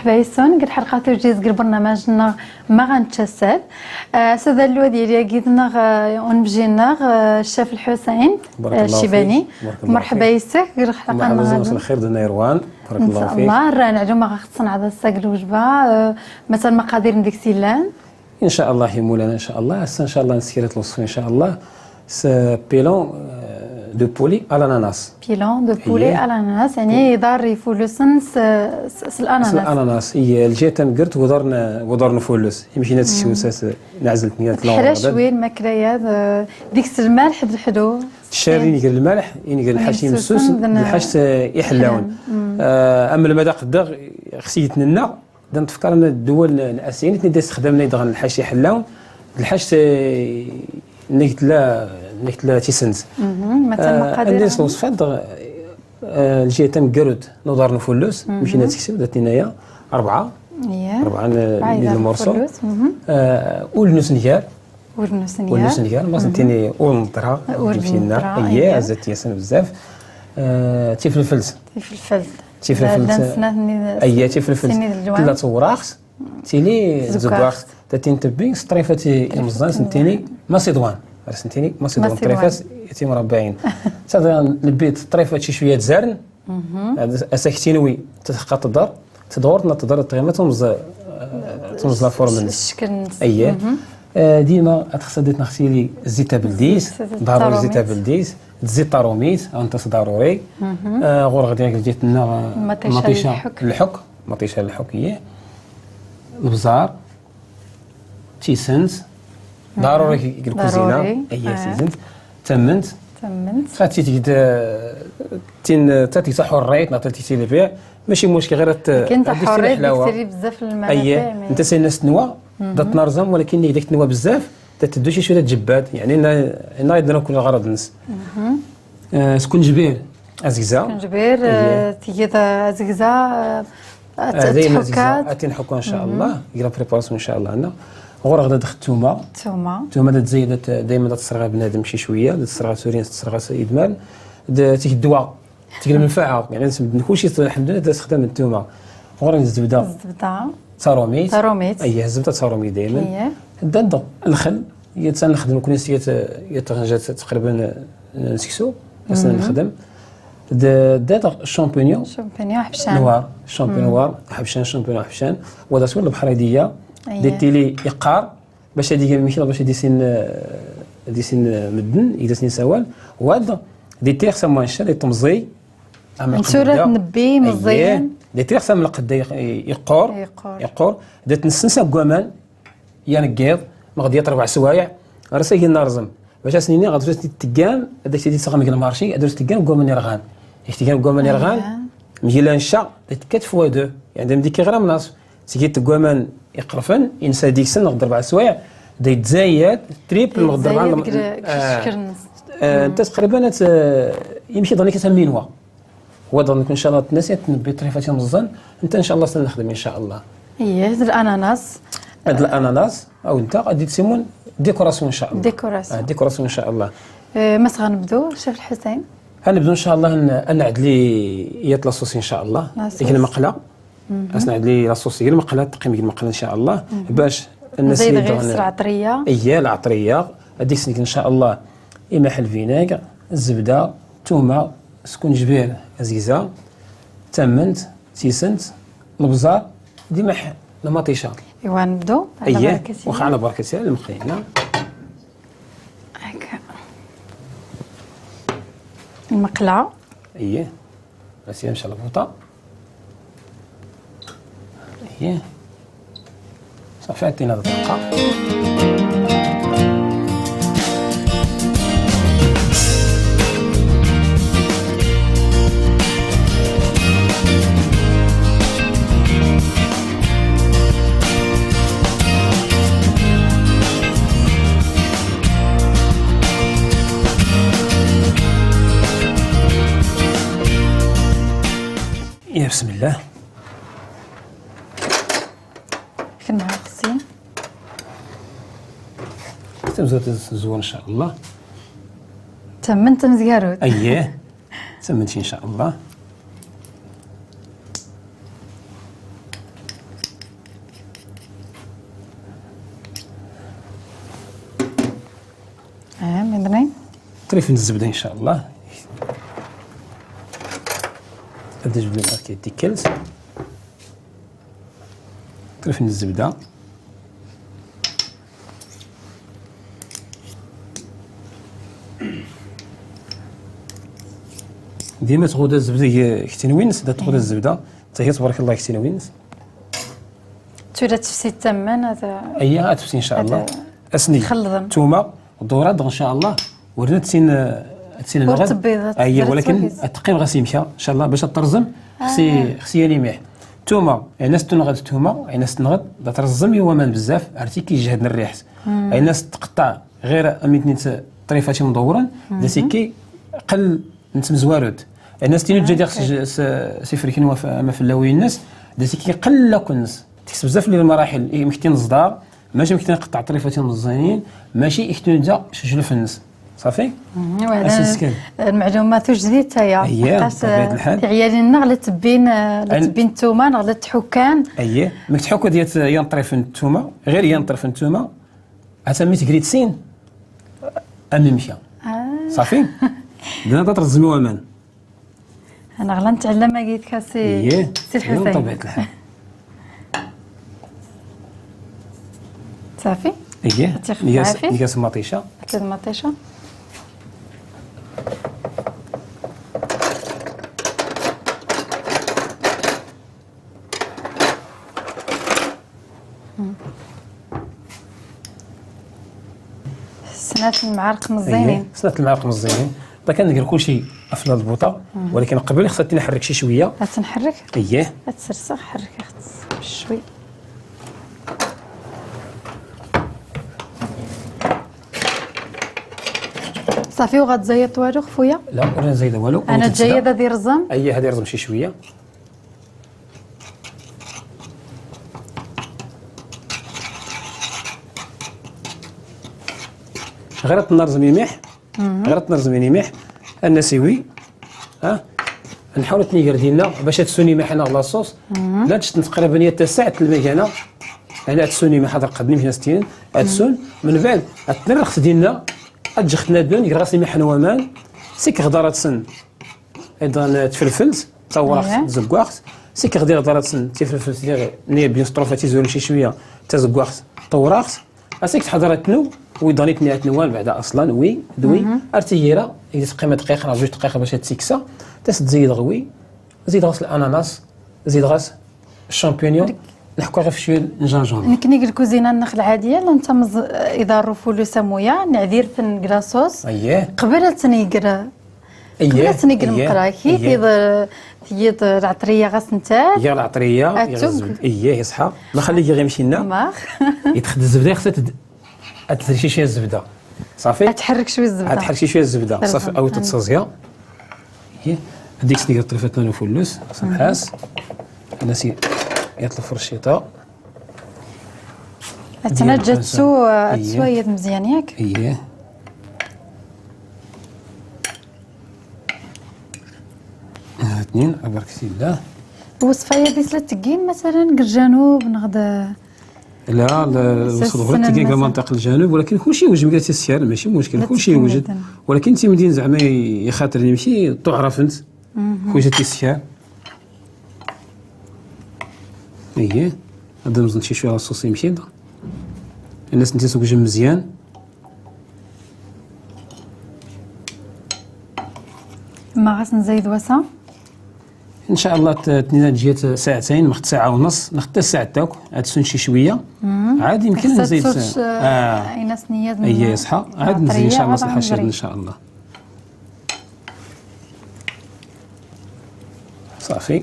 مرحبا يسون قد حلقة تجيز قد برنامجنا ما غنتشسد ساده اللو ديالي قيدنا ونمجينا الشاف الحسين الشيباني. مرحبا يسك قد حلقة مرحبا الخير دنا يروان بارك الله فيك. الله راه نعلو ما غتصنع هذا الساق الوجبة مثلا مقادير نديك سيلان ان شاء الله يا مولانا ان شاء الله ان شاء الله نسيرت الوصفة ان شاء الله. pilon de poulet à l'ananas. pilon de poulet à l'ananas يعني دار يفولوسن س الاناناس. الاناناس هي الجهة تمقرت ودار نفولوس يمشي ناس الشمسات نعزل ثنيات لا شوي الماكلة ديك المالح الحلو الشاري يقال المالح يقال الحاج يمسوس الحاج يحلاون. اما المذاق الدغ خص يتننى نتفكر ان الدول الاسيوية اللي استخدمنا يدغن الحاج يحلاون الحاج نكتلا تيسنت. مثلا مقادير عندي الوصفات الجهة تمقرد نودار نفولوس مشينا تكسب درت اربعة les morceaux ولنوس نيار ولنوس نيار ما سنتيني ونطرا مشينا اييه زدت ياسن بزاف. تيفلفلت تيفلفلت اييه تيفلفلت ثلاث وراق تيلي زكواخ تاتين تبي سطريفات مزان سنتيني macédoine سنتيني macédoine طريفات يتي مربعين صافي البيت طريفات شي شوية تزارن اساكتينوي تتحقق تدار تدور تدور تغيما تمز la forme الشكل اييه. ديما خصها ديت نغسلي الزيت بلديس ضروري الزيت بلديس الزيت طاروميت انت ضروري. غور غادي جيت لنا مطيشه الحك مطيشه الحك هي البزار تيسنت ضروري الكوزينة اي سيزنت تمنت خاطي تيد تين تاتي حريت نعطي تي البيع ماشي مشكل غير كاين حريت ديري بزاف المنافع. اي انت سي الناس تنوى تنرزم ولكن ديك تنوى بزاف تتدو شي شوية تجباد يعني انا يدنا كل غرض نس. سكنجبير ازكزا سكنجبير تيد ازكزا تحكات اتي نحكوا ان شاء الله la préparation ان شاء الله عندنا. غور غدا دخل الثومه الثومه تزيد دائما تسرغ بنادم شي شوية تسرغ سوريان تسرغ ادمان تيك الدواء تيك المنفعة يعني كلشي الحمد لله تستخدم الثومه. غور الزبدة تاروميت اي الزبدة تاروميت دائما دندو الخل هي تنخدم كل يتغنجات تقريبا سكسو نخدم داتا الشامبينيون حبشان noir champignon noir حبشان شامبينيون حبشان وهذا سوى البحريديه دي تيلي يقار باش هذيك ماشي باش دي سين مدن اذا سين سوال وهذا دي تير سما شا دي تمزي سورة نبي مزيان دي تير سما القدا يقور يقور دات نسنسا كوامان يا نكيض ما غادي 4 سوايع راه ساهي نرزم باش سنيني غادي تكام هذاك الشيء تسقم ال marché غادي تكام كوامان يرغان تكام كوامان يرغان مجيلا نشا كات fois deux يعني ديك غير مناص سيكي تكوامان يقرفن ينسى ديك السن غدا 4 سوايع دا يتزايد triple غدا 4 انت تقريبا يمشي ظني كتسمينوا هو ظنك ان شاء الله الناس تنبي طريفات مزيان انت ان شاء الله سنخدم ان شاء الله. اييه هذا الاناناس هذا الاناناس او انت غادي تسمون décoration ان شاء الله décoration décoration ان شاء الله. مس غنبداو شيف الحسين؟ غنبداو ان شاء الله نعدلي يات la sauce ان شاء الله ديك المقله نعدلي la sauce هي المقله تقيم المقله ان شاء الله باش الناس اللي غير العطريه اييه العطريه هذيك سنيك ان شاء الله إماح ال vinaigre الزبدة الثومه سكنجبير ازيزه تمنت تيسنت البزار ديما المطيشه. ايوا نبداو على بركة الله. واخا على بركة الله المقيله هكا المقله اييه غسيل ان شاء الله البوطه اييه صافي عطينا الدقة. يا بسم الله. فين غسيل تمزوت الزوان ان شاء الله. تمن تمزياروت. اييه تمنتي ان شاء الله. مدرين طريف الزبدة ان شاء الله. هذا جبنا لك ديكلز طريف الزبدة. ديما تغودا الزبدة كتنوينس، تغودا الزبدة حتى هي تبارك الله كتنوينس. تولى تفسي التمان هذا. اييه تفسي ان شاء الله. اسني الثومه الدوراد ان شاء الله ورنا تسين الغد. اييه ولكن التقيم غاسي يمشى ان شاء الله باش ترزم خصي خصي يميح. الثومه الناس تنغد الثومه الناس تنغد ترزم يوما بزاف عرفتي كيجهدنا الريحة. الناس تقطع غير اميتني طريفات مدورا داسي كي قل نتمزوارود. الناس تينو جا ديال سيفريكين ما فلاوي الناس داسي كيقل كنس تكسب بزاف لي المراحل. مكتين الصدار ماشي مكتين قطع طريفات مزيانين ماشي اختين جا شجلو في النص صافي. المعلومات جديدة هي بطبيعة الحال. عيالنا غلا تبين لا تبين الثومه غلا تحكان. اييه مكتحكو ديال يان طريف الثومه غير يان طريف الثومه حتى مي تكريت سين امي مشى صافي. بدنا ترزمو امان. انا غلا نتعلم اكيد كاسي سي الحسين بطبيعة الحال. صافي. اييه نيكاس المطيشه. المطيشه سنات المعالق مزيانين. سنات المعالق مزيانين. طيب كندير كلشي في البوطه ولكن قبل خصني نحرك شي شوية. تنحرك؟ اييه تسرسخ حرك بشوي. صافي وغتزيط والو خويا؟ لا ولا نزيد والو. انا تزيد هذه رزم. اييه هذه رزم شي شوية. غير تنرزم يميح غير تنرزم يميح النسيوي ها نحاول تنيقر ديالنا باش تسوني محنا la sauce. لا تشتن تقريبا هي ساعة المكانة هنا تسوني ما حضر قدني في 60 تسون. من بعد تنرخص ديالنا اجختنا دون يغراسي محن ومان سيك غدارات سن ايضا تفلفلت تصورات زكواخت سيك غدير غدارات سن تفلفلت لي ني بيان ستروفا تيزول شي شوية تزكواخت طوراخت اسيك تحضرات نو ويضاني تنيات نوال بعدا اصلا وي دوي ارتييرا هي تقيمه دقيقة راه 2 دقائق باش تسيكسا تزيد غوي زيد غاس الاناناس زيد غاس الشامبينيون نحكوا غير في شوية gingembre. نكني الكوزينة النخ العادية لا انت اذا رفولو سمويا نعذير ثن كلاصوص. اييه قبل تنيقر قبل تنيقر مقراكي تيض العطريه غاس نتا هي العطريه اييه يصحى ما خليه غير يمشي لنا يتخد الزبدة خصها تدير شوية الزبدة صافي تحرك شوية الزبدة تحرك شوية الزبدة صافي او تتصزيا. هي هذيك سنيكر طريفات فلوس سمحاس الناس يطلب فرشيطه. اتنا جاتسو تسويد مزيان ياك؟ اييه اثنين بارك الله. الوصفة هي ديال تكين مثلا الجنوب نغدا لا الوصفة غير تكين منطقة الجنوب ولكن كلشي يوجد مكان السير ماشي مشكل كلشي يوجد ولكن تي مدين زعما يخاطرني ماشي تعرف انت كلشي تيسير. اييه هذا مزيان شي شوية الصوص يمشي الناس انت سوق مزيان. ما غاس نزيد وسا ان شاء الله تنينا جيت ساعتين مخت ساعة ونص نخت الساعة تاك تسون شي شوية عاد يمكن نزيد اينا سنيات اييه صحا عاد نزيد ان شاء الله صحة شاد ان شاء الله صافي.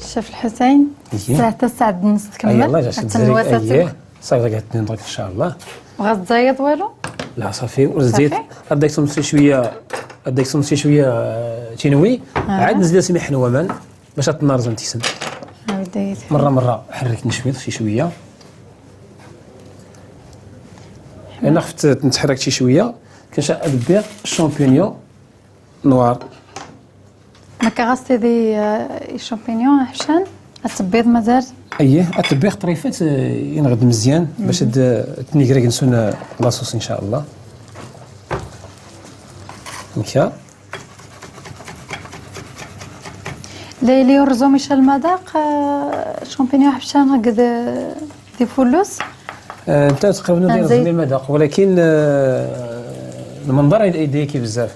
الشيف الحسين الساعة 9:30 تكمل. يلاه جات صافي غادي اثنين ان شاء الله. وغتزيد والو؟ لا صافي وزيد غاديك تمسي شوية غاديك تمسي شوية تنوي عاد نزيد سمي حنومان باش تنرزم تيسن. مرة حركت شوية شي شوية انا خفت نتحرك شي شوية كنشا ادبير ال champignons noirs ما كغاستي دي الشامبينيون حشان التبيض مازال. اييه التبيض طريفات ينغد مزيان باش تنيكرا نسون la sauce ان شاء الله. مكا ليلي ورزو مش المذاق الشامبينيون حبشان قد دي فلوس. انت تقريبا ديال المذاق، ولكن المنظر يديكي بزاف.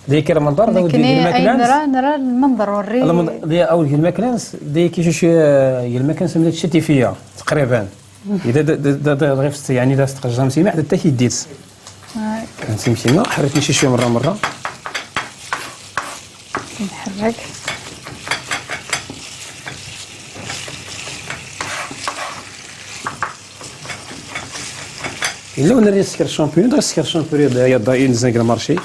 ديك المنظر ديال الماكلانس نرى المنظر وري المنظر اول ديال الماكلانس ديكي شي شوية الماكلانس من هادشي تيفيه تقريبا. اذا غير يعني اذا استقجم سيما حتى كيديت كنسيمشينا حركني شي شوية مرة مرة نحرك. الا ونري السكر الشامبيون دغ السكر الشامبيون هي ضايع نزاك المارشي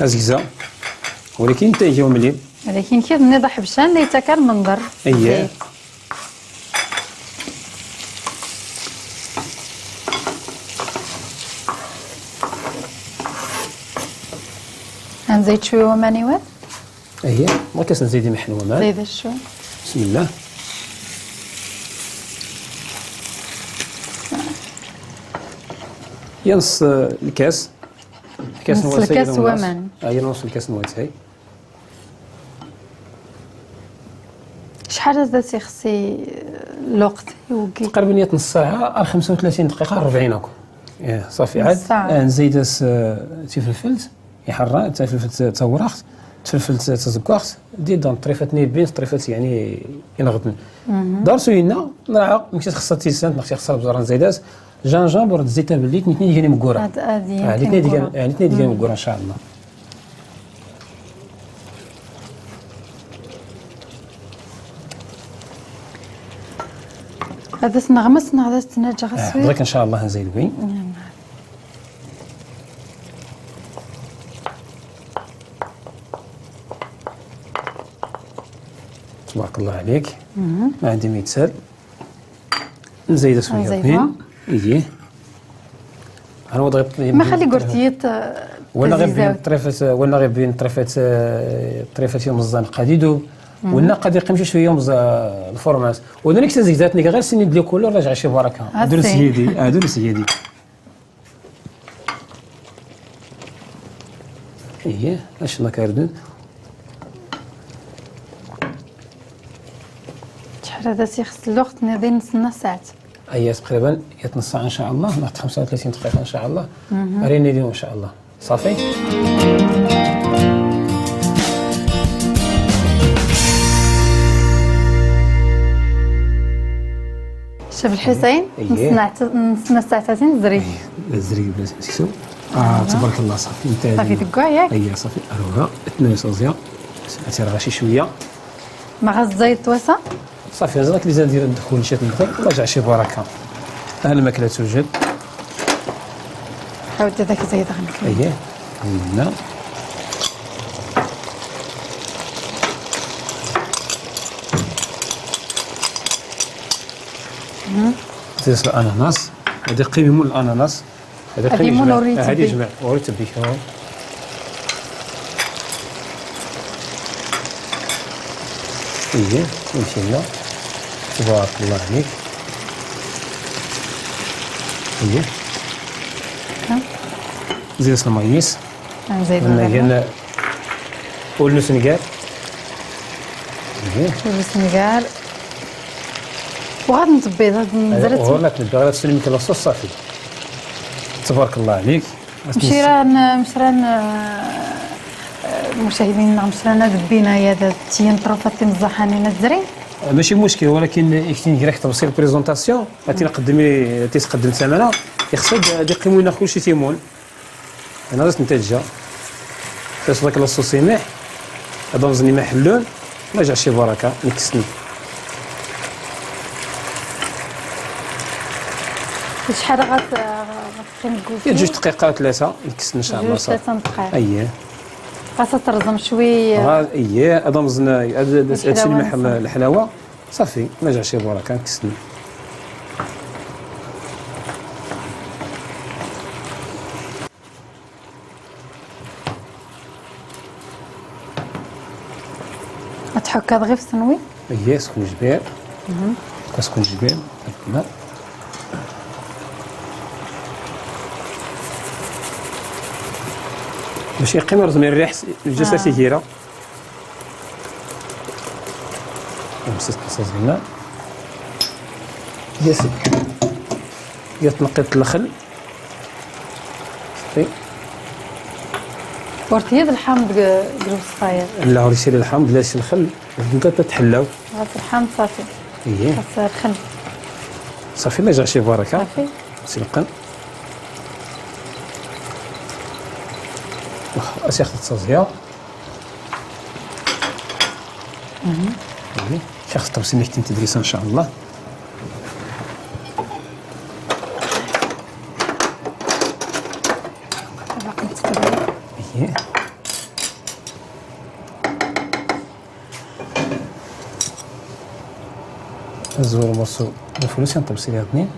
ازكزا، ولكن انت يجيو مليم. ولكن كيف النظام حبشان اللي يتاكل المنظر. اييه نزيد شوية ومانيوات. اييه ما كاس نزيد محن ومان. زيد شوية. بسم الله. يا نص الكاس. كاس نص الكاس ومان. هي نص الكاس نواتاي. شحال هذا تيخصي الوقت يوقي؟ تقريبا نص ساعة 35 دقيقة 40 هكا. إيه صافي عاد نزيد تيفلفلت يحرى تفلفلت تورخت تفلفلت تزكواخت ديال دون طريفات نيبين طريفات يعني ينغدن. دارسو لنا نرعى مشيت خصها تيسانت مشيت خصها بزران زيدات gingembre الزيت بالليل اثنين ديال مكوره. اثنين ديال يعني اثنين ديال مكوره ان شاء الله. هذا تنغمس هذا تنجا غسوي. بغيك ان شاء الله نزيد وين. تبارك الله عليك. ما عندي ما يتسال. نزيد شوية اثنين. اييه انا بغيت ما خلي قرتيت ولا غير بين طريفات ولا غير بين طريفات طريفات يوم الزان قديدو ولا قد يقيم شي شوية يوم الفورماس ودونك تزيداتني غير سنين ديال كولور رجع شي بركة دون سيدي دون سيدي. اييه اش لا كاردون شحال هذا تيخص الوقت نضي نتسنى ساعة. هي تقريبا نص ساعة ان شاء الله ناخذ 35 دقيقة ان شاء الله. ريني اليوم ان شاء الله صافي. شوف الحسين نص ساعتين زري زري بلا سكسو. تبارك الله صافي انت صافي دكا ياك. اي صافي اروها اثنين صوزيا سمعتي راه شي شوية ما غزايد تواسه صافي. هذاك اللي زاد ندير ندخل شي تنطيق ورجع شي بركة. ها الماكلة توجد. حاول هذاك زايد غنكمل. اييه هنا تيصل الاناناس. هذا قيمة الاناناس. هذا قيمة هذه جمع وريت بك اييه تمشي لنا. تبارك الله عليك. اييه زيد المايس. نزيد هنا والنسنكار. اييه والنسنكار وغاد نتبيض هاد نزرت ولا تبيض غير تسلمي la sauce صافي. تبارك الله عليك. مشران المشاهدين مشران دبينا يا ذا تين طرفات مزحانين الزري ماشي مشكل، ولكن كاين غير تبصير présentation غادي نقدمي تيتقدم ثمنه يخصك غادي يقيموا لنا كلشي تيمون. انا راس نتاجه فاش داك la sauce يميح هذا مزني محلول رجع شي بركة نكسني. شحال غتقيم الكوفي؟ 2 دقائق 3 نكسن ان شاء الله. 2 3 دقائق. اييه خاصها ترزم شوية. اييه هذا مزن هادشي اللي الحلاوة صافي ما جا شي بركة نكسن. تحك غير في السنوي؟ اييه سكون جبير. سكون جبير. لا باش يقيم رزمي الريح الجلسة سيكيره. مسست هنا. يا تنقيط الخل. صافي. ورتيد الحامض قلوب الصفاير. لا وريسي الحامض لا سي الخل انت تتحلاو. الحامض صافي. اييه. خاص الخل. صافي ما جا شي بركة. صافي. سي القن. واخا اسي خص تصازيا. شي خص تبسيم حتى تدريس ان شاء الله. اييه. الزور مرسو الفلوس نطبسي لها اثنين.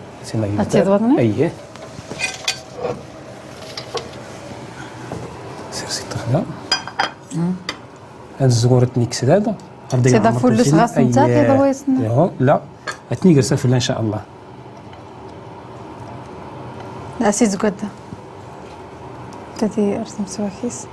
تيضوطني؟ اييه. سير سي طفله. هاد الزغور تنيكس هذا. تيضا فلوس غاس انت تيضويسنا. لا تنيكس فلا ان شاء الله. لا سي زكودا. تدي ارسم سواكيس.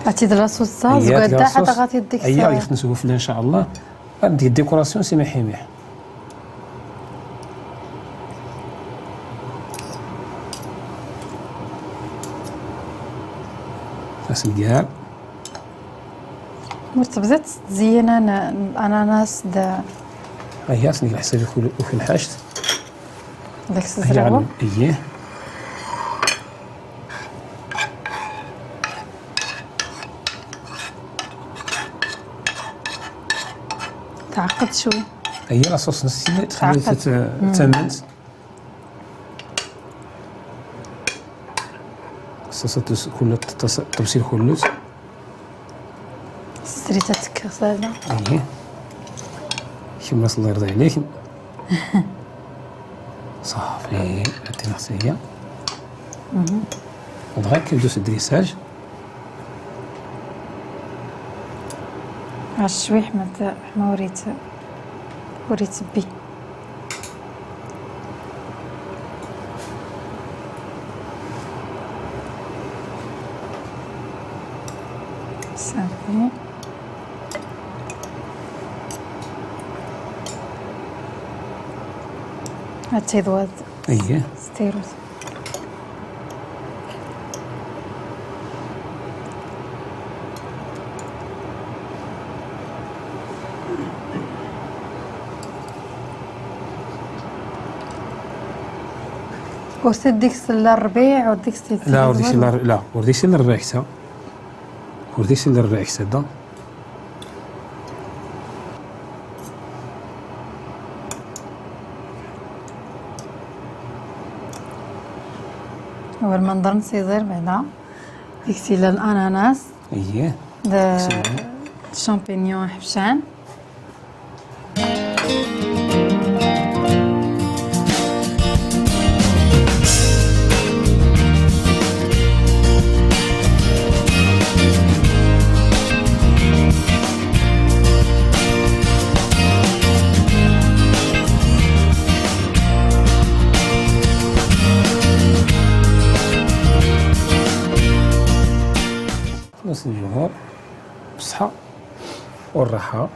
عرفتي la sauce زكودا حتى غادي ديك الساعة. اييه خصنا نسوي فلا ان شاء الله. غادي décoration سي محيميح. الكاع مرتبزت تزين الاناناس دا اييه خصني الحساب وفي الحاشت داك الزرعه. اييه تعقد شوية. اييه la sauce نسيت تخلي تمنت الصوص كل التبصيل كله سريتك هذا. اييه كما الله يرضي عليك. صافي عطينا حتى دغيا كيدوز ال dressage. الشويح ما وريت بي. صافي. هاد اييه ستيروز. ورتي ديك الربيع وديك لا ورديك لا ورديك الربيع حتى ورديك الربيع حتى دا. هو المنظر نسيزير بعدا ديك سيلا الاناناس. اييه الشامبينيون حبشان. الجمهور بالصحة والراحة.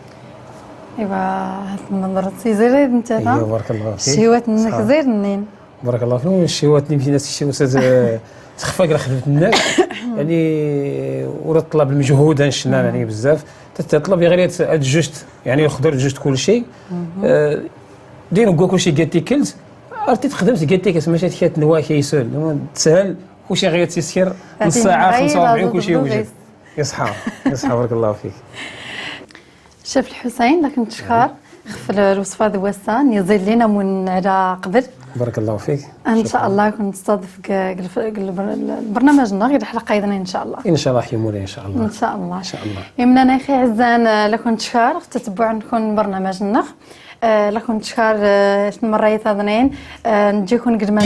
ايوا هاد المنظر تيزير انت. ايوا بارك الله فيك. الشهوات انك زير منين. بارك الله فيك. الشهوات اللي مشينا الشهوات تخفى كاع خدمة الناس يعني ولا طلب المجهود هنشنا يعني بزاف تطلب غير تجوجت يعني الخضر جوجت كل شيء. دير كل شيء قالتي كلت عرفتي تخدمت قالتي كاس ماشي كات نوا كيسول تسهل كلشي غير تيسكر نص ساعة 45 كلشي وجد. يصحى يصحى بارك الله فيك. شيف الحسين لكن تشكر خف الوصفة ذواسه يزيد لنا من على قبل. بارك الله فيك. ان شاء الله كنت نستضيفك البرنامجنا غير الحلقة ايضا ان شاء الله. ان شاء الله حيمولي ان شاء الله. ان شاء الله. ان شاء الله. يمنا اخي عزان لكن تشكر تتبع نكون برنامجنا لكن تشكر مرة اثنين نجيكم قد ما.